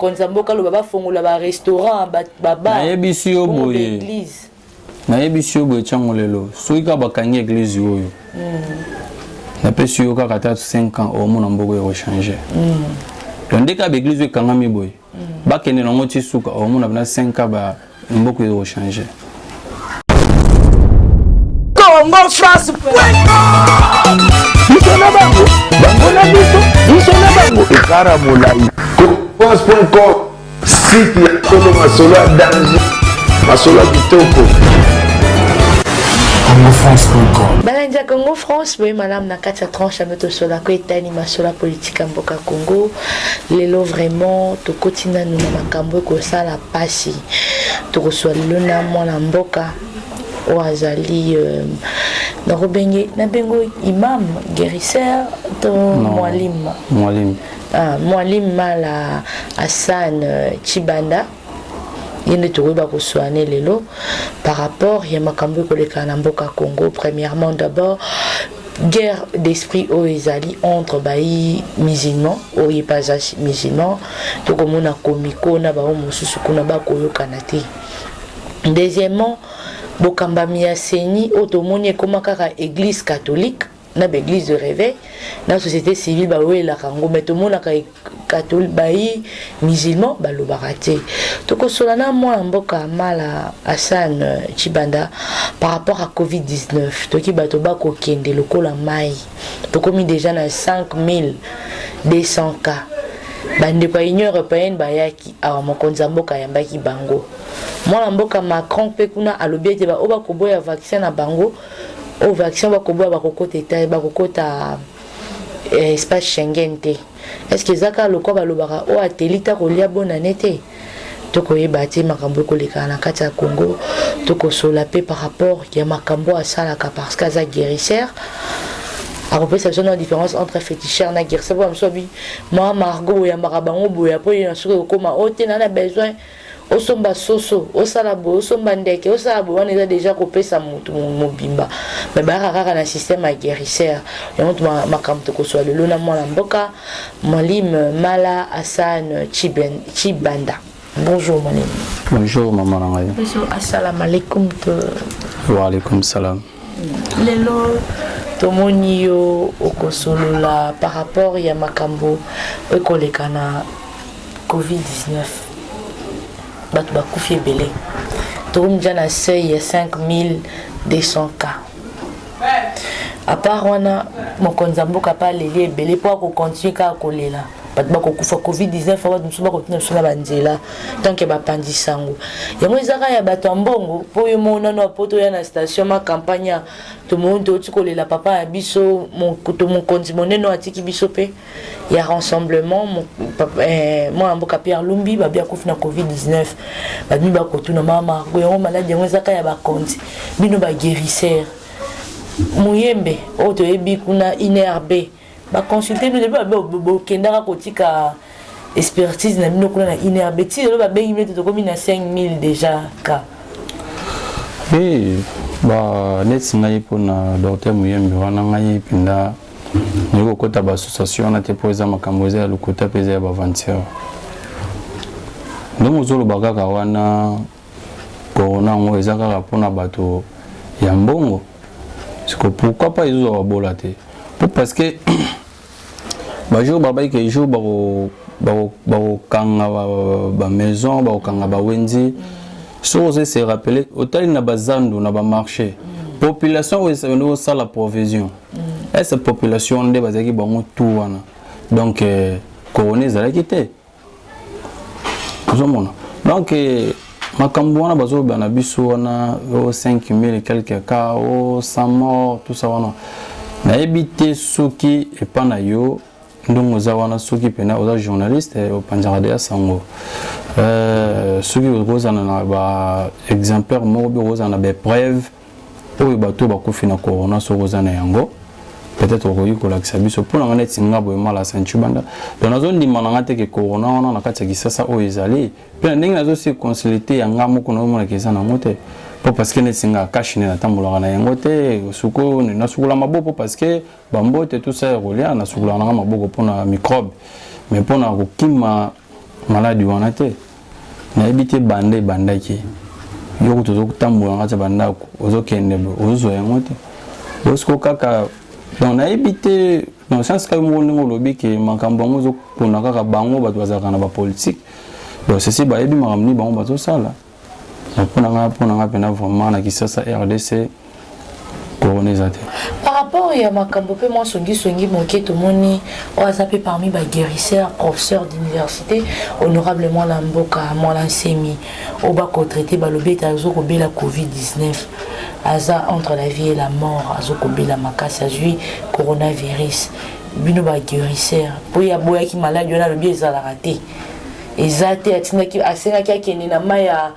Mokonzi ya mboka aloba bafongola barestaurant, babar. Nayebisi yo boye, nayebisi yo boye, ntiango lelo soki kaka bakangi église oyo, napesi yo kaka ata 5 ans, omona mboka ekochange. Donc nde kaka baéglise oyo ekangami boye, bakende nango ti suka, omona bina 5 ans mboka ekochange. Congo France. Biso na bango, bango na biso, biso na bango, ekara molai. France.com, site ya solo, masolo ya danger, masolo ya kitoko. congofrance.com. Balandi ya Congo France, boye malamu na kati ya tranche ya tosolako etani masolo ya politique ya mboka Congo. Lelo vraiment tokoti nanu na makambo ekosala mpasi. Tokoswa lelo na mwana mboka oyo azali nakobenge, nabengo imam guérisseur to mwalim? Mwalim. Ah, Mwalim Mala Hassan Chibanda, ye nde tokoyeba koswane lelo par rapport ya makambo ekoleka na mboka Congo. Premièrement, d'abord, guerre d'esprit oyo ezali entre bayi musulman oyo ye mpe aza musulman. Tokomona komiko na bango mosusu kuna bakoyokana te. Deuxièmement, bokambami ya CENI oyo tomoni ekóma kaka église catholique na baéglise de réveil na société civile bawelaka yango, mais tomonaka catholique, bayi musulman balobaka te. Tokosola na mwana mboka Mala Hassan Chibanda par rapport à COVID-19. Toki bato bakokende lokola mai, tokomi déjà na 5200 cas. Bandeko ya Union européenne bayaki awa, mokonzi ya mboka ayambaki bango. Mwana mboka Macron mpe kuna alobi ete baoyo bakoboya vaccin na bango, oyo vaccin bakoboya, bakokota eta bakokota espace Schengen te. Est ce que eza kaka lokwa balobaka oyo ateli ta kolia bonane te? Tokoyeba te makambo ekolekaka na kati ya Congo. Tokosola mpe par rapport ya makambo asalaka, parce que aza guérisseur. Akopesa biso na différence entre féticheur na guérisseur, po biso bi mwa Margot boyambaka bango boya mpo ye na soki okóma o te na besoin osomba soso, osala boye, osomba ndeke, osala boye, wana eza déjà kopesa motu mobimba. Me bayaka kaka na système ya guérisseur yango. Makambo tokoswa lelo na mwana mboka Mwalim Mala Hassan Chibanda. Bonjour Mwalim. Bonjour mama na ngai. Biso assalamu alaikum to. Waalaikum salam. Lelo tomoni yo okosolola par rapport ya makambo ekoleka na COVID-19. Bato bakufi ebele, tokomi déjà na seuil ya 5200 cas. À part wana, mokonzi ya mboka mpe aleli ebele mpo akocontinue kaka kolela. Bato bakokufa COVID-19, bato mosusu bakotina biso na banzela. Tant que bapanzi sango yango eza kaka ya bato ya mbongo, mpo yo moko nano po toya na station ma campagne, tomoni touti kolela papa ya biso, to mokonzi monene oyo atiki biso mpe ya rassemblement, mwana mboka Pierre Lumbi, babi akufi na COVID-19. Babimi bakotuna mama Margo yango, maladi yango eza kaka ya bakonzi? Bino baguérisseur, Muyembe oyo toyebi kuna INRB, baconsulte bino depuis bokendaka kotika expertise na bino kuna na INRB ti lelo babengi bino te? Tokomi na 5000 déjà cas. Oui, ba neti ngai mpona docteur Muyembe wana, ngai mpenza nayoki kokɔta baassociation wana te, mpo eza makambo eza ya lokuta mpe eza ya baaventure. Ndenge ozoloba kaka wana, corona yango eza kaka mpona bato ya mbongo. Siko pourquoi pas ezozwa babola te? Po parce que bajour babayike jour bakokanga bamaison, bakokanga bawenzi. Soki ozo se rappeler, otali na bazandu, na bamarché, population oyo esabende kosala provision, ese population nde bazalaki bango tu wana. Donc corona ezalaki te. Ozomona, donc makambo wana bazoloba na biso wana o 5000 quelque cas, o 100 mort, tout ça wana, nayebi te soki epa na yo ndongo oza wana, soki mpena oza journaliste, opanzaka deya sango, soki okozala na ba exemplaire moko bi okozala na bapreuve oyo bato bakufi na corona, soki oza na yango, peut-être okoki kolakisa biso. Mpo na nga, neti nga boye Mala Ceinture Banda, donc nazondima na nga te ke corona wana na kati ya Kisasa oyo ezali. Mpe na ndenge nazosi consulte ya nga moko, nazomonaka eza nango te, mpo parce que neti nga cache-nez natambolaka na yango te. Suko nasukola maboko, parce que bambote, tout ça ya kolia, nasukolaka nanga maboko mpona microbe, mais mpona kokima. Maladi wana te, nayebi te banda ebandaki. Yo kutu ozotambola na kati ya bandako, ozokende boye, ozozwa yango te. Bosiko kaka, donc nayebi te dans sens kaka moko ndenge olobi ke makambo yango ezopona kaka bango bato bazalaka na bapolitique. Donc ceci, bayebi makambo nini bango bazosala. Mpo na nga mpena vraiment, na Kisasa, RDC, corona eza te. Par rapport ya makambo mpe mwa songisongi moke, tomoni oyo aza mpe parmi baguérisseur, professeur d'université, honorable mwana mboka Mwana Nsemi, oyo bakotraite, balobi ete azokobela COVID-19, aza entre la vie et la mort, azokobela makasi, azwi coronavirus. Bino baguérisseur, mpo ye aboyaki maladi wana, alobi ezalaka te, eza te, atindaki, asengaki akende na mai ya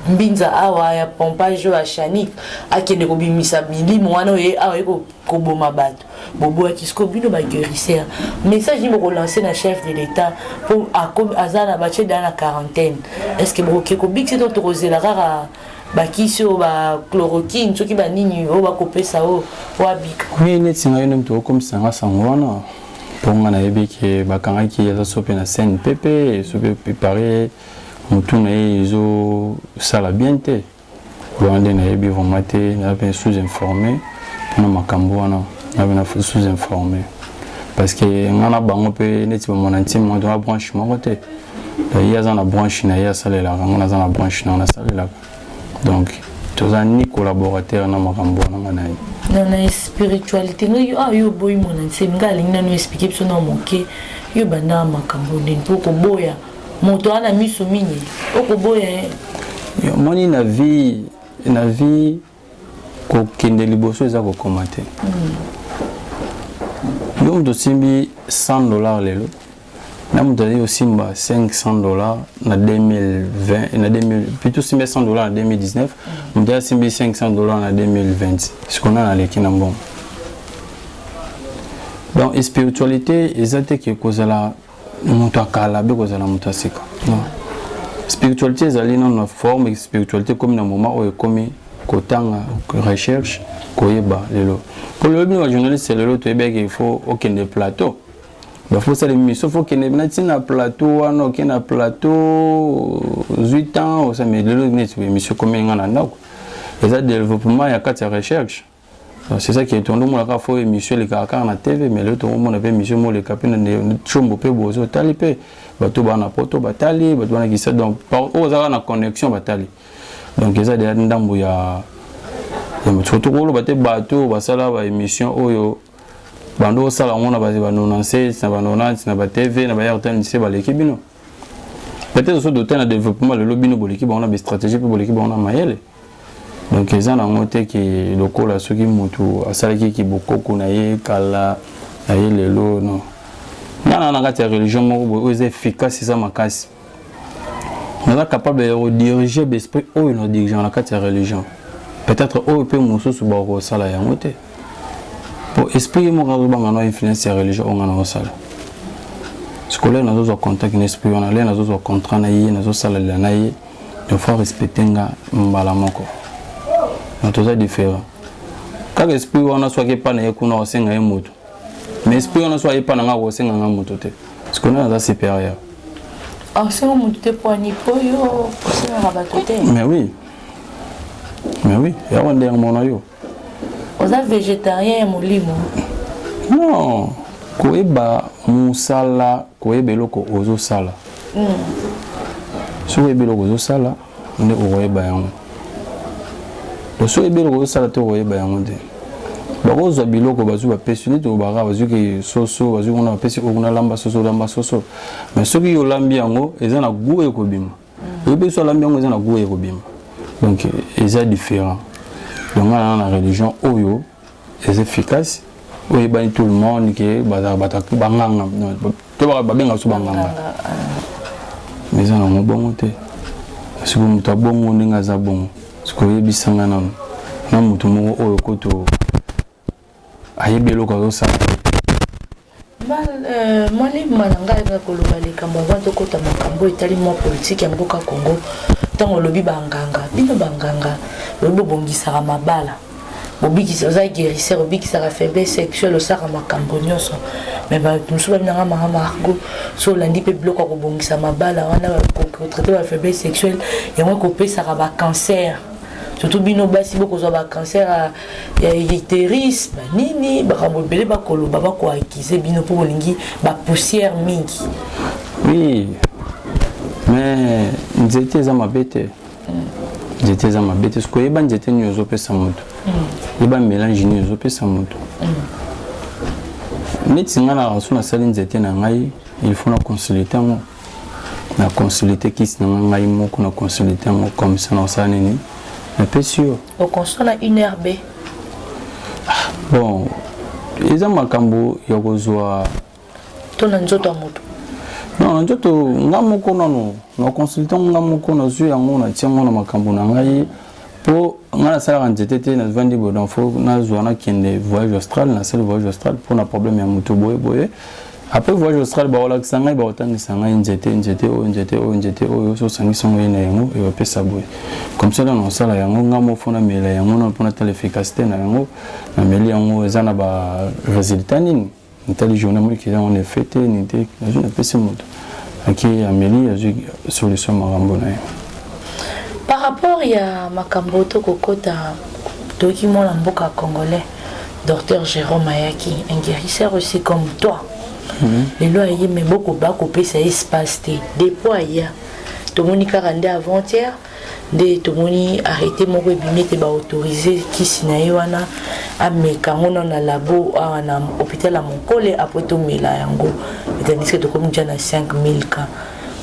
mbinza awa ya pompage oyo ya chanik, akende kobimisa milimo wana oyo awa ye koboma bato. Boboyaki. Sikoyo bino baguérisseur, message nini bokolance na chef de l'État mpo aza na batie daa na quarantaine? Est ce que bokoki kobikisa to tokozela kaka bakisi oyo, bachloroquine, soki banini oyo bakopesa oyo po abika? Oui, neti ngai nde moto okomisa nga sango wana, mpo nga nayebi ke bakangaki, aza so mpe na scène pepe, so mpe prépare motu na ye ezosala bien te. Wana nde nayebi vraiment te, naza mpe sous informé mpona makambo wana, naza mpe na sous informé parce que nga na bango mpe neti bamona ntima moko, toza branche moko te. Ye aza na branche na ye asalelaka, nga naza na branche na nga nasalelaka. Donc toza ni collaborateur na makambo wana, nga na ye. Na spiritualité, ngai ah, yo oboyi Mwana Nsemi. Ngai alingi nano explique biso na moke, yo banda makambo ndeni mpo koboya moto wana miso mingi, okoboya ye? Omoni, na vie kokende liboso eza kokoma te. Yo moto osimbi 100 $ lelo, na moto azali kosimba 500 $ na 2020, na 2000, plutôt osimbi 100 $ na 2019, moto asimbi 500 $ na 2020, sikoyo nani aleki na mbongo? Donc spiritualité eza te ke kozala moto akala be kozala moto ya sika. Non, spiritualité ezali nano na forme. Spiritualité ekomi na moment oyo ekomi kotanga, recherche, koyeba lelo. Mpo lelo bino bajournaliste, lelo toyebaki il faut okende plateau, bafo osala émission, faut okende na ntina plateau wana, okende na plateau, ozwi temps osala. Mais lelo neti émission ekomi nga na ndako, eza développement ya kati ya recherche. Donc, c'est ça qui est tondo kaka faut émission elekaka kaka na TV, mais lelo tokomona mpe émission mo oleka mpe na tshombo mpe bozo otali mpe bato baa na poto batali, bato bana kisa, donc oyo oza kaka na connexion batali. Donc eza deya ndambo ya surtout koloba te bato basala baémission oyo bando osala yango na ba 97, na ba 90, na ba TV, na ba RTNC, baleki bino peut-être so dote na développement. Lelo bino boleki bango na bastratégie mpe boleki bango na mayele. Donc eza nango te ke lokola soki motu asalaki kibokoko na ye kala na ye lelo. Non, nga na kati ya religion moko boye oyo eza efficace, eza makasi, naza capable ya kodirige baesprit oyo na dirige na kati ya religion. Peut-être oyo mpe mosusu bakosala yango te, po esprit ye moko azobanga na influence ya religion oyo nga nazosala. Scolaire, nazozwa contact na esprit wana, le nazozwa contrat na ye, nazosalela na ye, il faut respecter nga mbala moko. Donc toza différent. Kaka esprit wana, soki epa na ye kuna osenga ye moto, mais esprit wana so ayepa na nga, kosenga nga moto te, parce que naza supérieur. Osenga moto te po ani? Po yo osengaka bato te? Mais oui, mais oui, yango nde yango mona yo. Oza végétarien ya molimo? Non, koyeba mosala, koyeba eloko ozosala. Soki oyebi eloko ozosala nde okoyeba yango. Donc soki oyebi eloko ozosala te, okoyeba yango te. Bakozwa biloko, bazwi, bapesi neti obaka, bazwiki soso, bazwi kuna, bapesi oyo kuna, lamba soso, lamba soso. Mais soki yo olambi yango, eza na goût ekobima. Oyebi so olambi yango, eza na goût ekobima. Donc eza différent. Donc nga na religion oyo eza efficace, oyo eyebani tout le monde ke bazalaka bato banganga to babengaka biso banganga, mais eza nango bongo te. Sikoyo moto abongo ndenge aza bongo, sikoyo oyebisanga nano na moto moko oyo koto ayebi eloko azosala. Mwalima na ngai, nga koloba likambo avant tokɔta makambo etali mwa politike ya mboka Congo. Ntango olobi banganga, bino banganga, lobi bobongisaka mabala. Obikisa, oza guérisseur, obikisaka faiblesse sexuelle, osaka makambo nyonso. Mais bato mosusu babi nanga mama Margot, so olandi mpe biloko ya kobongisa mabala wana, kotraite ba faiblesse sexuelle, yango ekopesaka ba cancer. Surtout bino basi bokozwa ba cancer ya utérus, banini, makambo ebele bakoloba, bakoakize bino mpo bolingi ba poussière mingi. Oui, mais nzete eza mabe te. Nzete eza mabe te. Soki oyeba nzete nini ozopesa moto, yeba mélange nini ozopesa moto. Neti ngai na so nasali nzete na ngai, il faut na consulte yango, na consulte kisi na ngai, ngai moko na consulte yango, comme ça na osala nini, napesi yo. Okonsona une herbe. Bon, eza makambo ya kozwa. To na nzoto ya moto? Non, na nzoto nga moko nano na consulte nga moko, nazwi yango, natia yango na makambo na ngai, mpo ngai nasalaka nzete te navandi boye. Donc faut nazwa, nakende voyage astral, nasali voyage astral mpona problème ya moto boye boye. Après voyage astral, bakolakisa ngai, bakotangisa ngai nzete, nzete oyo, nzete oyo, nzete oyo, so osangisi yango ye na yango, ekopesa boye. Comme ça na osala yango nga moko, faut namela yango na mpona tala efficacité na yango. Nameli yango, eza na ba résultat nini, natali journée moki eza en effet te nini te, nazwi, napesi moto, ake ameli, azwi solution makambo na ye. Par rapport ya makambo tokokota, toyoki mwana mboka congolais docteur Jérôme ayaki, un guérisseur aussi comme toi. Lelo aye, me bokoba kopesa espace te. Depuis aya, tomoni kaka nde avant-hier nde tomoni arrêté moko ebimi ete baautorize kisi na ye wana, ameka yango nano na labo awa na hôpital ya Monkole, après tomela yango. Tandis que tokomi dia na 5000 cas.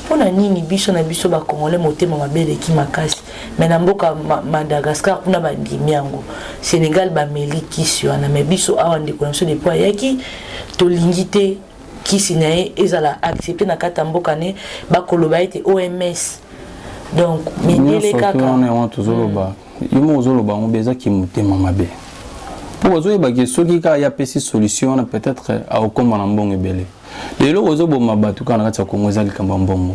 Mpona nini biso na biso bacongolais motema mabe eleki makasi? Mais na mboka Madagascar kuna bandimi yango, Sénégal bameli kisi wana, mais biso awa, ndeko na biso depuis ayaki, tolingi te kisi na ye ezala accepté na kati ya mboka. Ne bakoloba ete OMS, donc mindele kaka. Wana yango tozoloba, yo moko ozoloba yango, ezaki motema mabe, mpo bazoyebaki soki kaka ye apesi solution wana, peut-être akokóma na mbongo ebele. Lelo ozoboma bato kaka na kati ya Kongo, eza likambo ya mbongo.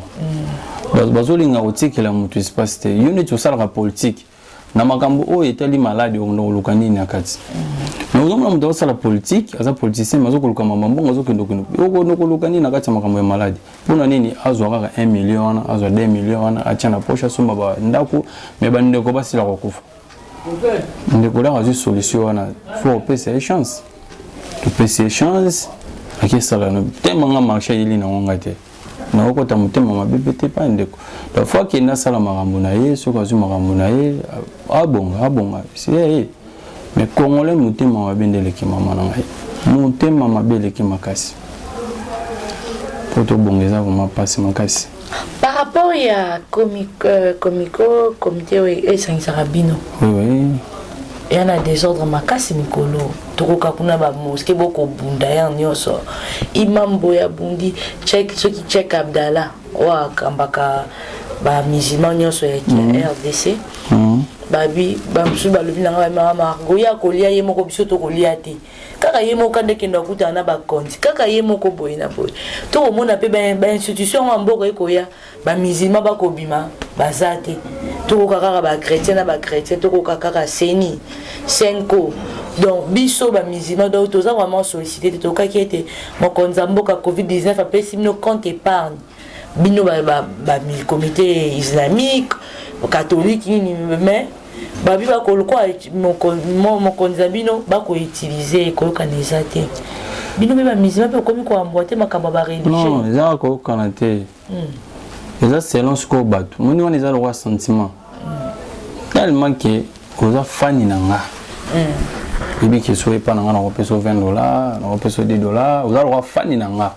Bazolinga kotikela moto espace te. Yo neti osalaka politike na makambo oyo etali maladi, okenda koluka nini na kati? Mais ozomona moto azosala politike, aza politicien, mais azokoluka mamba mbongo, azokende okende, okende koluka nini na kati ya makambo ya maladi? Mpona nini azwa kaka 1 million wana, azwa 2 million wana, atia na poche, asomba bandako, mais bandeko basila kokufa? Ndeko laka azwi solution wana, faut opesa ye chance. Topesi ye chance, akesala no temanga marché ayeli nango ngai te, nakokota motema mabe mpe te pa ndeko. Donc faut akende asala makambo na ye. Soki azwi makambo na ye, abonga, abonga ye. Mais congolais motema mabe nde eleki, mama na ngai, motema mabe eleki makasi. Mpo tobonga eza vraiment mpasi makasi. Par rapport ya comico, comité oyo esangisaka bino, oui. Eya na désordre makasi mikolo. Tokoka kuna bamosquée bokobunda ya nyonso, imam boye abundi chek, soki chek Abdallah oyo akambaka bamusulman nyonso ya RDC. Babi bamosusu balobi na ngai, bamama Margo, ye akolia ye moko, biso tokolia te. Kaka ye moko nde kende akutana na bakonzi, kaka ye moko boye na boye. Tokomona mpe bainstitution yango ya mboka ekoya, bamusulman bakobima baza te. Tokoka kaka bachrétien na bachrétien, tokoka kaka seni senko. Donc biso bamusulman, donc toza vraiment sollicité te. Tokaki ete mokonzi ya mboka COVID-19 apesi bino compte épargne, bino bacomité islamique, catholique, nini, mais babi bakolokwa mokonzi na bino bakoutilize, koyokana eza te. Bino mpe bamusulman mpe okomi koambwa te makambo ya bareligieux. Non, eza koyokana te, eza selon sikoyo bato moni wana, eza lokwa sentiment, tellement ke oza fani na nga, yebi ke soki epa na nga nakopesa 20 dollar, nakopesa 10 dollar, oza lokwa fani na nga.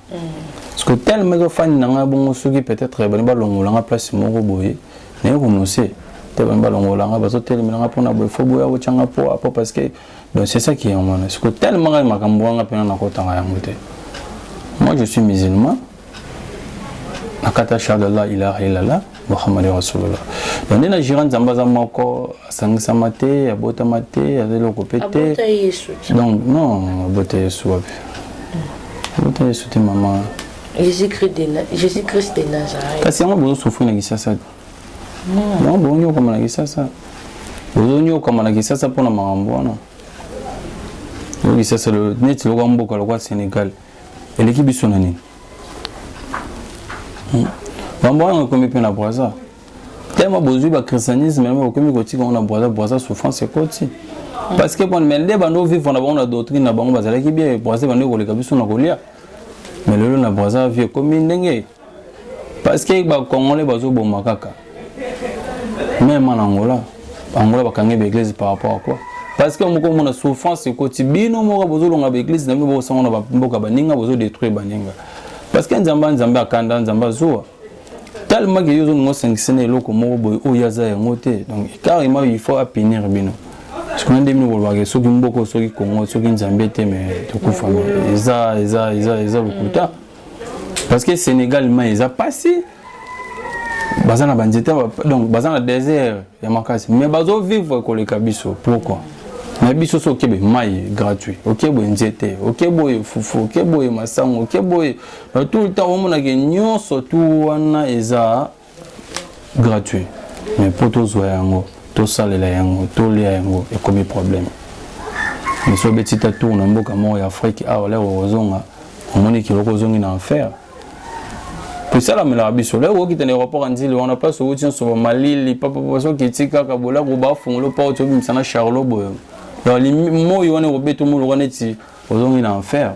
Parce que tellement eza fani na nga bongo, soki peut-être bani balongola nga place moko boye, naye konose te, bani balongola nga, bazotelemela nga mpona boye, faut boya kotyanga po apo, parce que donc c'est ça qui est yango wana. Parce que tellement ngai makambo wanga mpena nakotanga yango te. Moi je suis musulman, na kati ashhadu an la ilaha illallah Muhammad rasulullah. Donc nde na jira Nzambe aza moko, asangisama te, abotama te, aza eloko mpe te. Donc non, abota Yesu wapi? Abota Yesu te, mama. Jésus-Christ de Nazareth. Kasi yango bozosouffrir na Kisasa te, yango bozonyokama na Kisasa, bozonyokama na Kisasa mpona makambo wana. Kisasa neti lokwa mboka lokwa Sénégal eleki biso na nini? Bambo wana ekomi mpe na Brazza. Tellement bozwi ba christianisme yango bokomi kotika yango na Brazza, Brazza souffrance ekoti. Parce que bon, mais nde bando vivre na bango na doctrine na bango bazalaki bien, Brazza bando koleka biso na kolia. Mais lelo na Brazza vie ekomi ndenge parce que ba Congolais bazoboma kaka. Même en Angola, Angola bakangi ba église par rapport à quoi? Parce que moko mona souffrance ekoti bino moko bozolonga ba église na bino bosanga na mboka baninga bozo détruire baninga. Parce que Nzambe Nzambe akanda Nzambe azuwa. Tellement que yo ozolinga osangisa na eloko moko boye oyo aza yango te. Donc carrément il faut apunir bino. Parce que nde bino bolobaka soki mboka soki Congo soki Nzambe te mais tokufa mais eza eza eza eza lokuta. Parce que Sénégal mai eza pasi. Baza na banzete donc baza na désert ya makasi mais bazo vivre koleka biso. Pourquoi? Na biso so okebe mai gratuit, okeboye nzete, okeboye fufu, okeboye masango, okeboye tout le temps omonake nyonso tu wana eza gratuit. Mais po tozwa yango, tosalela yango, tolia yango ekomi problème. Mais so obeti ta tour na mboka moko ya Afrique awa lero ozonga omoni kiloko ozongi na enfer. Tosalamelaka biso lero okita na aéroport ya Ndjili wana place outi nyonso bamalili papapa soki eti kaka bolako bafungola porte obimisa na charlot boye. Donc moi wana ekobeta omoloka neti ozongi na enfer.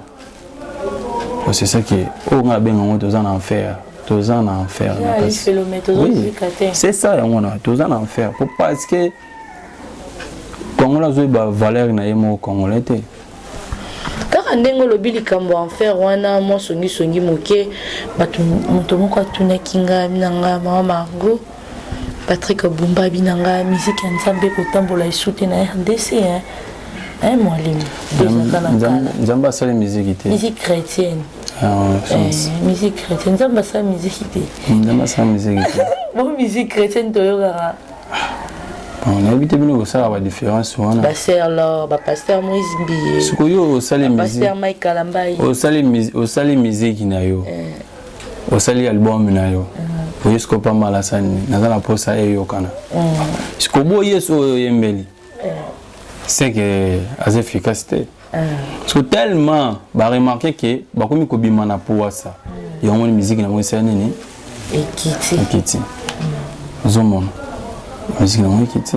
C'est ça qui oyo nga nabenga yango toza na enfer. Toza na enfer. C'est ça yango wana toza na enfer. Po parce que Congolais azoyeba valeur na ye moko Congolais te. Kaka ndenge olobi likambo enfer wana mwa songisongi moke bato moto moko atunaki nga na nga mama Margot Patrick Bumba abi na nga musique ya Nzambe kotambola esu te na RDC hein. Hein mwalimu tozalaka na kala. Nzambe asali musique te. Musique chrétienne. Ah, eh, musique chrétienne Nzambe asali musique te. Nzambe asali musique te. Bon musique chrétienne toyokaka. Bon, nayebi te bino kosala ba différence wana. Ba sœur Laure, ba pasteur Moïse Mbiye. Sikoyo osali musique. Pasteur Mike Kalambayi. Osali osali musique na yo. Osali album na yo. Oye siko pa malasani naza na posa eyokana. Siko bo yesu oyo oyembeli. C'est que aza efficace te. Parce que tellement ba remarquer que bakomi kobima na puasa. Yango ni musique na bango esala nini? Ekiti. Ekiti. Ozomona. Musique na bango ekiti.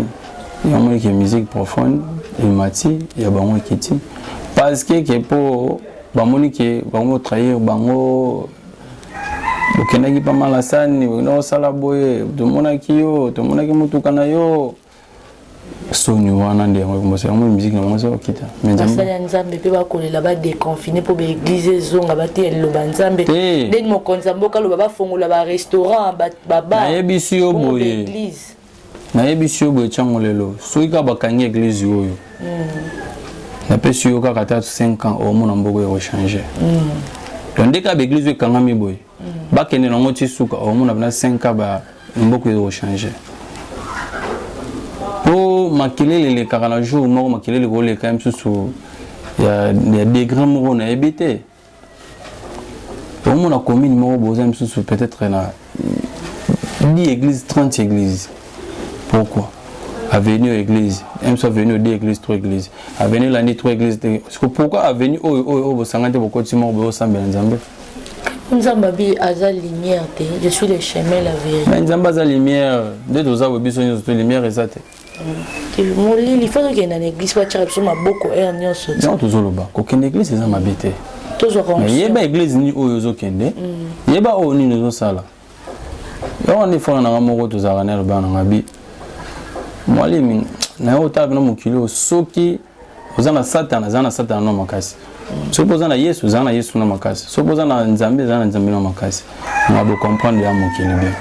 Yango ke musique profonde emati ya bango ekiti. Parce que ke po bamoni ke bango trahir bango bokendaki pa malasani bokendaki kosala boye tomonaki yo tomonaki motuka na yo soni wana nde yango ekomosa yango musique na bango eza kokita. Basali ya Nzambe mpe bakolela badéconfiner mpo baéglise ezonga bateya liloba Nzambe. Ndeni mokonzi ya mboka aloba bafongola barestaurant babar. Nayebisi yo boye, nayebisi yo boye ntango lelo soki kaka bakangi église oyo napesi yo kaka ata 5 ans omona mboka ekochanger. Donc nde kaka baéglise oyo ekangami boye bakende nango ti suka omona bana 5 ans ba mboka ekochanger. Po makelele elekaka na jour moko makelele koleka mosusu ya degré moko nayebi te. Omona commune moko boza mosusu peut-être na 10 églises 30 églises. Pourquoi? Avenue église, même soit avenue 2 églises 3 églises, avenue landi 3 églises. Pourquoi avenue oyo oyo oyo bosanga te bokoti moko boyo osambela Nzambe? Nzambe abi aza lumière te, je suis le chemin, la vérité. Mais Nzambe aza lumière nde toza boye biso nyonso to lumière eza te. Molili faut tokende na église batiaka biso maboko heure nyonso. Yango tozoloba kokende église eza mabe te. Tozwaka yeba église nini oyo ozokende, yeba oyo nini ozosala. Yango nde frère nanga moko tozalaka na aloba nanga bi mwalimi na yo otala mpena mokili oyo soki oza na Satana aza na Satana no makasi, soki oza na Yesu oza na Yesu na makasi, soki oza na Nzambe eza na Nzambe na makasi. Nga bocomprendre ya mokili bien.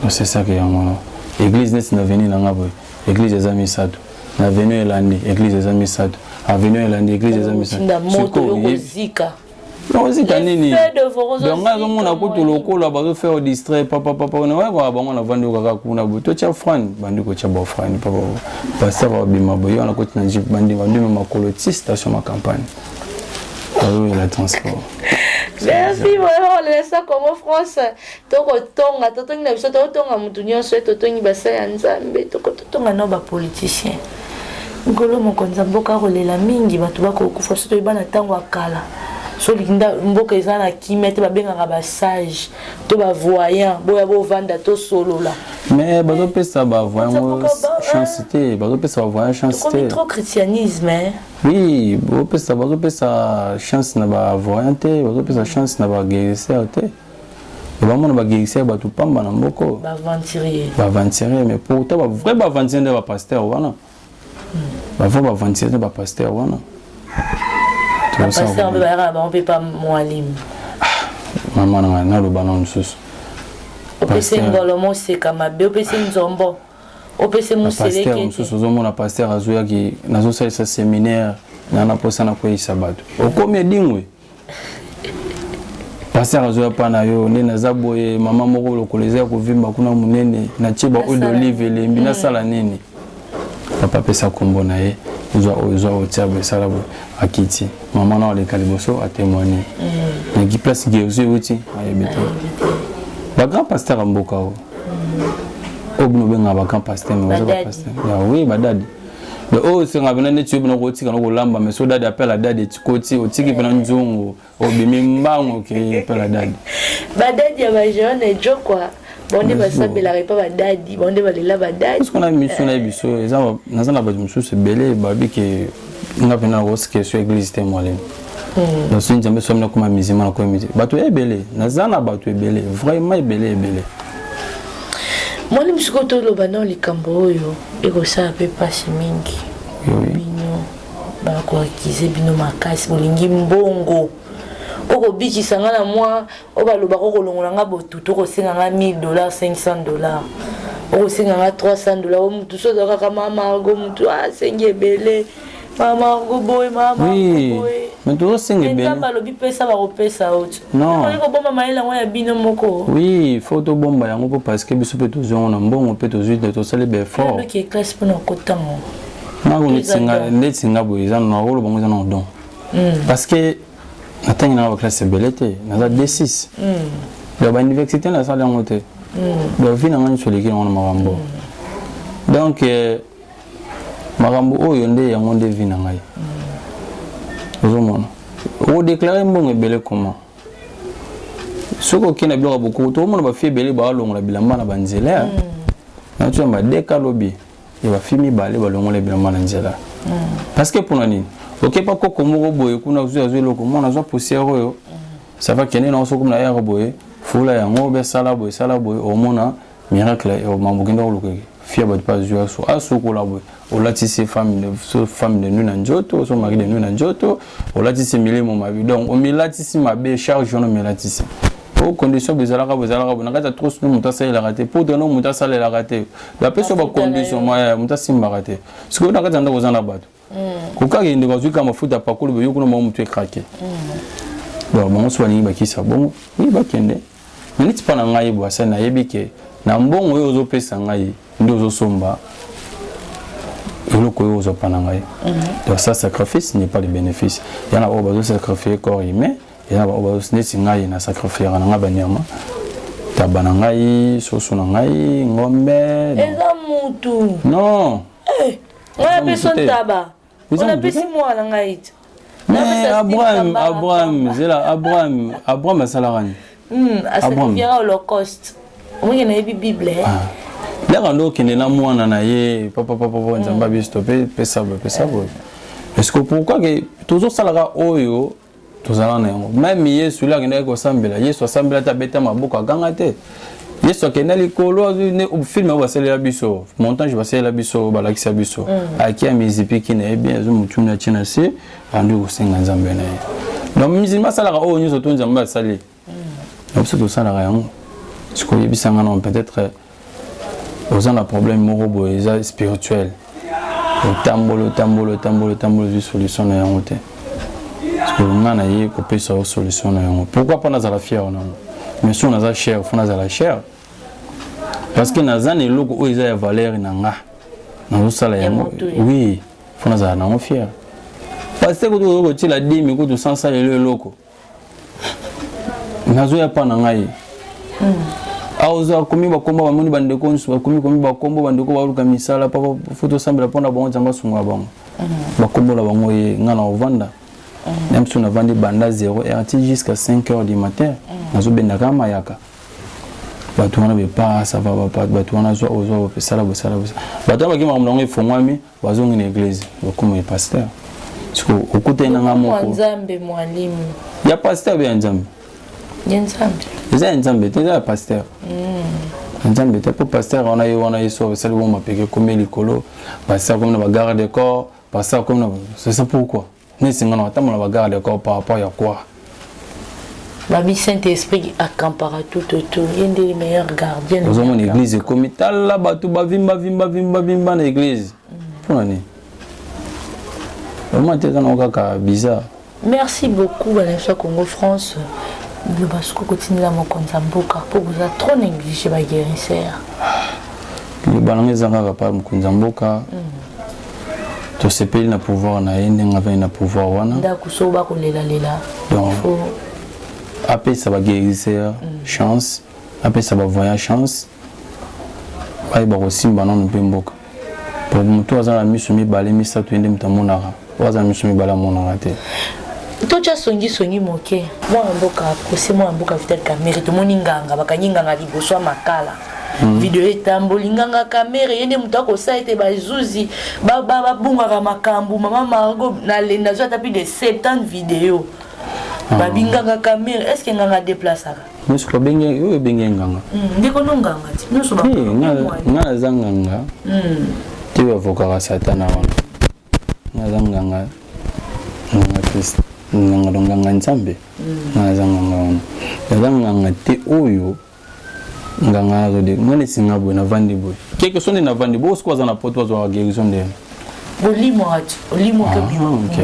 Donc c'est ça que yango wana église neti na avenue nanga boye église eza misato, na avenue elandi église eza misato, avenue elandi église eza misato. Ozika nini? Donc nga azomona kutu lokola bazofaire distrait papa papa nawayekoka bango navandi kaka kuna boye totya frane bandi kotya bafrane papa pasteur babima boye wana koti na jeep bandi bandima makolo ti station ma campagne bazoyela transport. Merci vraiment. Lesa Congo France tokotonga totongi na biso tokotonga motu nyonso totongi basali ya Nzambe tokototonga no bapoliticien. Nkolo mokonzi ya mboka akolela mingi, bato bakokufa. Biso toyeba na ntango ya kala, soki mboka eza na kimia te, babengaka basage to bavoyant, boya bovanda tosolola. Mais bazopesa bavoyant chance te, bazopesa bavoyant chance te. Trop christianisme, hein? Oui, bopesa bazopesa chance na bavoyant te, bazopesa chance na baguérisseur te. Bamona baguérisseur bato pamba na mboko, baaventurier. Baaventurier, mais pourtant bavrai baaventurier nde bapasteur wana, bavrai baaventurier nde bapasteur wana. Bapasteur mpe bayaka na bango mpe pa mwalimu. Mama na ngai, naloba na mosusu. Opesi ngolo moseka mabe, opesi nzombo, opesi moseleke. Mosusu ozomona pasteur azoyaki, nazosalisa séminaire na na mposa na kweyisa bato, okomi edingwe. Pasteur azoya mpa na yo nde naza boye, mama moko lokolo eza ya kovimba kuna monene, natie ba huile d'olive elembi, nasala nini? Papa apesa nkombo na ye, zwa oyo, zwa oyo, tia boye, sala boye. Akiti, mama na aleka liboso, atémoigne naki place guérison euti, ayebi te. Bagrand pasteur ya mboka oyo, oyo bino obengaka bagrand pasteur, mais baza bapasteur ya oui, badadi. Donc oyo osenga mpena neti yo mpena kotika na kolamba, mais so dadi apela, dadi etikoti, otiki mpena nzungu, obimi mbango, ke apela dadi. Badadi ya bajeune ejokwa bango nde basambelaka epa badadi, bango nde balela badadi. Parce qu'on a mission na biso eza, naza na bato mosusu ebele babi ke nga mpena nakosika so église te mwalemi naso Nzambe somi nakoma musulman, nakomi musulman. Bato ya ebele, naza na bato ebele, vraiment ebele ebele. Mwalimu, sikoyo toloba nao likambo oyo ekosala mpe mpasi mingi. Bino bakoakize bino makasi, bolingi mbongo. Okobikisa nga na mwa oyo balobaka, okolongola nga botutu, okosenga nga 1000 dollars, 500 dollars, okosenga nga 300 dollars. O mutu so ozala kaka mama Margo, mutu asengi ebele, mama Margo boye, mama Margo boye. Mais tozosenga ebele. Nzambe alobi pesa, bakopesa oti. Non. Okoki kobomba mayele yango ya bino moko. Oui, faut tobomba yango mpo parce que biso mpe tozwi yango na mbongo mpe tozwi, tosali baeffort. Ndoki classe mpona kotango. Nako neti nga boye, eza na rolo bango, eza na don, parce que natangi nanga baclasse ebele te, naza D6, donc bauniversité nasala yango te. Donc vie na nga nyonso eleki yango na makambo. Donc makambo oyo nde yango nde vie na ngai. Ozomona okodéclarer mbongo ebele comment? Soki okei na biloko ya bokoko, tokomona bafille ebele baalongola bilamba na banzela. Nati ya badeka lobi ya bafille mibale balongola bilamba na nzela, parce que mpona nini? Okepa koko moko boye kuna, ozwi, azwi eloko, mwana azwa poussière oyo, ça va, kende nango soki na ere boye, fula yango be, sala boye, sala boye, omona miracle. Mambo kende kolukaki fia bato mpe azwi aso asokola boye, olatisi femme, femme de nuit na nzoto, so mari de nuit na nzoto, olatisi milimo mabe. Donc omilatisi mabe, charge wana omilatisi o condition boye, ezalaka boye, ezalaka boye na kati ya trousse no, moto asalelaka te, poudre no moto asalelaka te, bapesi yo bacondition moto asimbaka te. Sikoyo na kati ya ndako oza na bato, kokaka ndeko azwi kaka mafuta apakoli boye, yo kuna bango motu ecraquer. Donc bango so balingi bakisa bongo, oui, bakende. Mais neti mpa na ngai boye, asali nayebi ke na mbongo oyo ozopesa ngai nde ozosomba eloko oyo ozwa mpa na ngai. Donc ça, sacrifice n'est pas le bénéfice. Ya na oyo bazosacrifie corps humain, ya na baoyo neti ngai na sacrifiaka na ngai banyama, taba na ngai, soso na ngai, ngombe. Eza mutu. Non. Ngai napesi ntaba, napesi mwana ngai te. Mais Abraham, Abraham, zela, Abraham, Abraham asalaka nini? Asacrifiaka holocauste. Omoki nayebi Bible. Yaka nde okende na mwana na ye, papa, papa, papa, Nzambe abiso to pesa boye, pesa boye. Est-ce que pourquoi ke tozosalaka oyo tozalaka na yango? Même Yesu le akendaki kosambela, Yesu asambela te, abeta maboko, aganga te. Yesu akenda likolo, film oyo basalela biso, montage basalela biso, balakisa biso, aki ya mizipiki na ye bien, azwi motuni, atie na se, andi kosenga Nzambe na ye. Donc musulman asalaka oyo nyonso to Nzambe asali na biso, tosalaka yango. Sikoyo oyebisanga non, peut-être oza na problème moko boye, eza spirituel, otambola, otambola, otambola, otambola, ozwi solution na yango te. Sikoyo nga na ye kopesa yo solution na yango, pourquoi mpo nazala fier nango? Mais so naza cher, faut nazala cher, parce que naza na eloko oyo eza ya valeur na nga, nazosala yango. Oui, faut nazala nango fier, parce que kutu oyo kotiela demi kutu sans lelo eloko nazoya mpa na ngai. Aoza akomi bakombo, bamoni bandeko nyonso bakomi komi bakombo, bandeko baluka misala, papa fo tosambela mpona bango, Nzambe asunga bango. Bakombo na bango ye nga na ovanda na biso, navandi banda 0 heure ti jusqu'à 5 heures du matin, nazobendaka mayaka. Bato wana bepa ça va, bato wana zwa ozwa, bosala bosala bosala. Bato wana baki makambo nango efongwami, bazongi na église, bakoma ye pasteur. Siko okutani nanga moko. Nzambe mwalimu. Ya pasteur be ya Nzambe? Ya Nzambe. Eza ya Nzambe te, eza ya pasteur. Ya Nzambe te, mpo pasteur wana ye wana ye so asali bongo, mapeke ekomi likolo, pasteur akomi na bagarde de corps, pasteur akomi na, c'est ça pourquoi neti nga na batambola bagarde de corps par rapport ya quoi? Babi Saint Esprit acampara tout autour, ye nde le meilleur gardien. Ozomona église ekomi, tala bato bavimba vimba vimba vimba na église, mpona nini? Vraiment te, eza nango kaka bizarre. Merci beaucoup. Bana biso ya Congo France, loba soki okotindela mokonzi ya mboka, mpo boza trop négligé baguérisseur. Liloba nanga eza kaka pa mokonzi ya mboka: tosepeli na pouvoir na ye, ndenge avandi na pouvoir wana. Ndako so bakolelalela. Donc apesa baguérisseur chance, apesa bavoyant chance, bayeba kosimba nano mpe mboka, po moto aza na miso mibale misato, ye nde moto amonaka, oyo aza na miso mibale amonaka te. Totya songisongi moke. Mwana mboka procès, mwana mboka Vital Kamerhe, tomoni nganga bakangi nganga liboso ya makala. Video etamboli, nganga Kamerhe ye nde moto akosala ete bazuzi babungaka makambo. Mama Margot nalenda zwi ata plus de 70 video babi nganga Kamerhe. Est ce que nganga adeplasaka? Nyonso babenge oyo ebenge nganga. Ndeko no nganga ti nyonso. Nga naza nganga te oyo avokaka Satana wana. Nga naza nganga, nganga Christ, nganga do nganga Nzambe. Nga naza nganga wana, naza nganga te oyo nganga nazode. Nga neti nga boye navandi boye, quelque so nde navandi boye, sikoyo aza na poto, azwaka guérison ndenge? Bolimwaka ti olimwaka. Ok,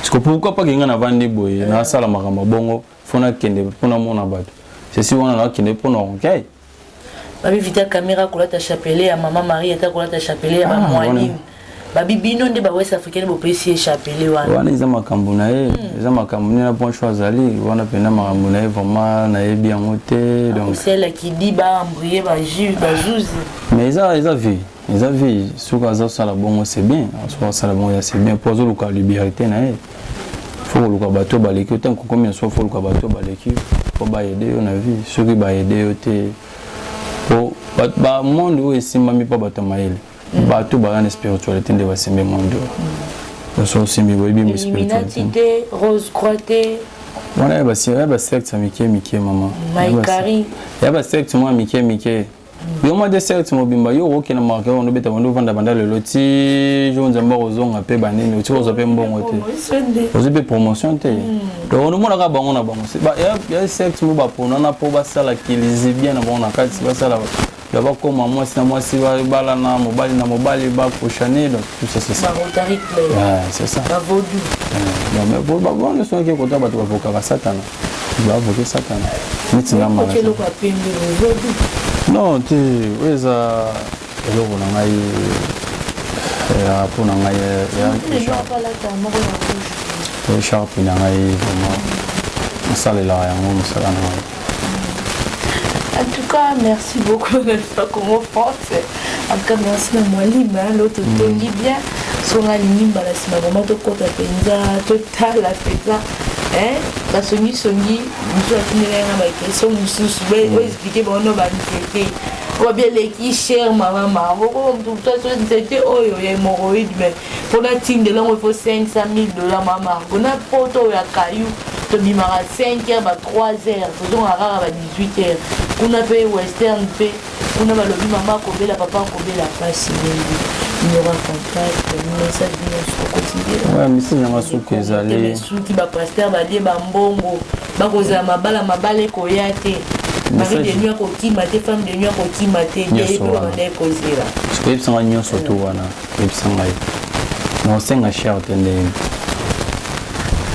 siko pourquoi pas que nga navandi boye, nasala makambo bongo, fo nakende mpo namona bato ceci wana, nakende mpona orgueil? Babi Vital Kamerhe kolata chapelet ya Mama Marie ata kolata chapelet ya bamwalimi. Babi bino nde bawest africaine bopesi ye chapelet wana. Wana eza makambo na ye, eza makambo nde na point azali wana mpena, makambo na ye vraiment nayebi yango te. Donc osalaki di baembrie bajus bazuzi. Mais eza vie, eza vie. Soki azosala bongo, c'est bien. Soki azosala bongo ya, c'est bien, mpo azoluka liberté na ye. Fo koluka bato baleki yo. Ntango kokomi na so, fo luka bato baleki yo mpo baaider yo na vie. Soki baaider yo te, po bamonde oyo esimbami mpo bato ya mayele, bato baza na spiritualité nde basimbi monde oyo. So osimbi, boyebi spiritualité te, rose croix te. Wana ya basecte ya mike mike, mama. Ya basecte mwa mike mike. Yo mwa de secte mobimba, yo okokende marke wana, obeta bando, ovanda banda lelo ti jour Nzambe akozonga. Mpe banini oti kozwa mpe mbongo te, ozwi mpe promotion te. Donc omonaka bango na bango ya secte mo baponana mpo basala kilizi bien na bango na kati, basala bakoma mwasi na mwasi, balana mobali na mobali, bakoshane. Donc tout ça, c'est ça. Ouais, c'est ça. Mais bango nyonso oki kota bato bavokaka Satana, bavoke Satana neti nga. Non te, oyo eza eloko na ngai, mpo na ngai écharpe na ngai, vraiment nasalelaka yango mosala na ngai. En tout cas, merci beaucoup, na Congo France. En tout cas, merci na Mwalima, l'autre tongi bien. Songa alingi mbala nsima vraiment tokɔta mpenza, totala mpenza basongisongi mosusu atindela nga baquestion mosusu, oexpliquer bango no banzete oyo babi eleki cher. Mama Maroko, motu nzete oyo ya hémorroïde, mais mpona tindela yango ifo 500 000 $. Mama Margo, na poto oyo ya kayu, tobimaka 5 heures, ba 3 heures, tozongaka kaka ba 18 heures. Kuna mpe western mpe kuna balobi mama akobela, papa akobela, mpasi mingi. Numéro ya contact, message nyonso okotindela. Message yanga soki ezali Soki bapasteur balie bambongo, bakozala mabala, mabala ekoya te, mari de nuit akokima te, femme de nuit akokima te, mpe banda ekozela. Koyebisanga nyonso to wana, koyebisa ngai na osenga cher te. Ndenge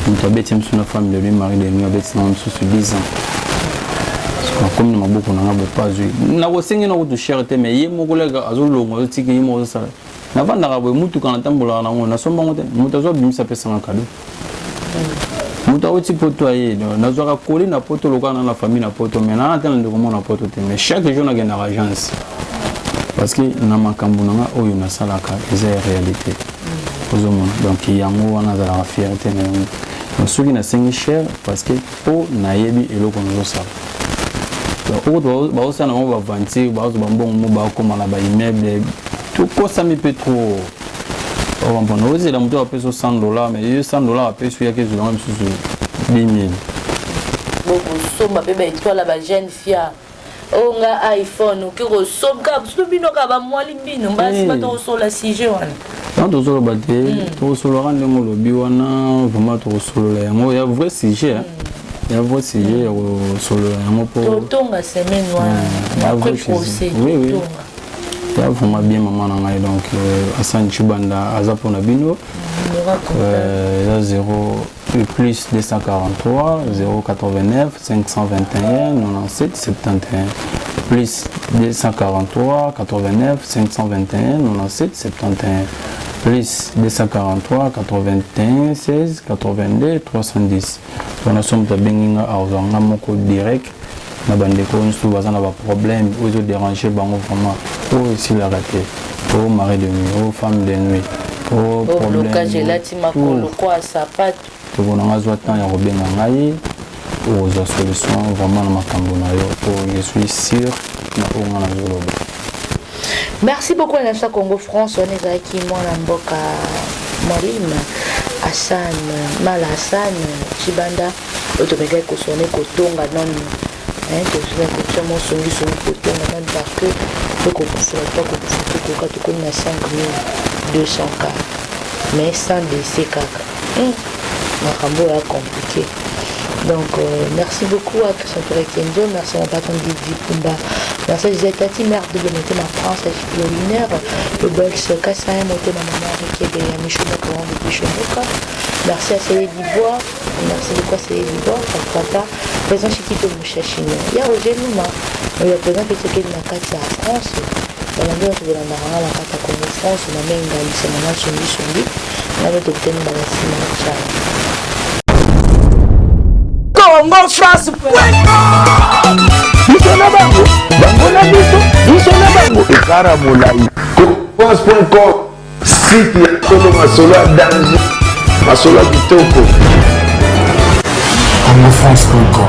moto abeti mosusu na femme de nuit, mari de nuit, abeti nanga mosusu 10 ans, akomi na maboko na nga bopa, azwi nakosenge na kutu cher te. Mais ye moko leka azolongwa, azotika ye moko, azosala. Navandaka boye, mutuka natambolaka nango, nasombango te. Moto azwa abimisa, apesanga cadeau. Moto awuti poto aye, nazwaka koli na poto lokola na na famille na poto, mais naa te na ndeko moko na poto te, mais chaque jour nakendaka agence parce que na makambo na nga oyo nasalaka eza ya réalité. Ozomona, donc yango wana azalaka fierté na yango. Donc soki nasengi cher, parce que mpo nayebi eloko nazosala. Donc oyo bazosala na bango baventure, bazozwa bambongo mo, bakóma na baimmeuble, tokosami mpe trop. Okompona, ozela moto apesi 100 $, mais yo 100 $ apesi, oyaki ezwelanga misusu 10 000. Bokosomba mpe baétoile, bajeune fille oyo nga iPhone oke kosomba kaka biso, bino kaka bamwali, bino basi bato kosola sujet wana. Wana tozoloba te, tokosololaka ndenge olobi wana. Vraiment tokosolola yango, ya vrai sujet, ya vrai sujet ya kosolola yango mpo Totonga semaine wana après procès. Oui. Ya vraiment bien, mama na ngai. Donc Hassan Chibanda aza mpona bino, eza 0 plus 243 089 521 97 71, plus 243 89 521 97 71, plus 243 81 16 82 310. Wana so moto abengi nga, azwa nga moko direct. Na bandeko nyonso baza na baproblème oyo ezoderange bango vraiment, oyo esilaka te, o mari de nuit, o femme de nuit, o blocage elati makolo kwa sapato. Toko na nga, zwa temps ya kobenga ngai, okozwa solution vraiment na makambo na yo, po je suis sûr na oyo nga nazoloba. Merci beaucoup na biso Congo France. Wana ezalaki mwana mboka Mwalimu Hassan Mala, Hassan Chibanda, oyo tomekaki kosone kotonga nanu, tozwa kotia mwa songisongi kotonga nanu, parce que tokokufela, tokokufa, tokoka tokomi na 5200 cas mais sans décès kaka. Makambo oyo compliqué. Donc merci beaucoup à Christian Touré Kenzo, merci à mon patron Didi Pumba, merci à Gisèle Tati, mère double Motema France, à Florinaire, le Box Kassain, Motema Maman Rikebe, à Michou Moka, Michou Moka. Merci à Célé Dibois, merci beaucoup à Célé Dibois, pourquoi pas, président Chikito Mouchachino. Il y a Roger Luma, il y a président Peteke de Nakati à France, balandi oyo tokolandaka nga na kati ya Congo France, mama Engalisa, mama Songi Songi, nga tokutani mbala nsima. Ciao. Congo France. Biso na bango, bango na biso, biso na bango, ekara molai. France.com, site ya solo, masolo ya danger, masolo ya kitoko. Congofrance.com.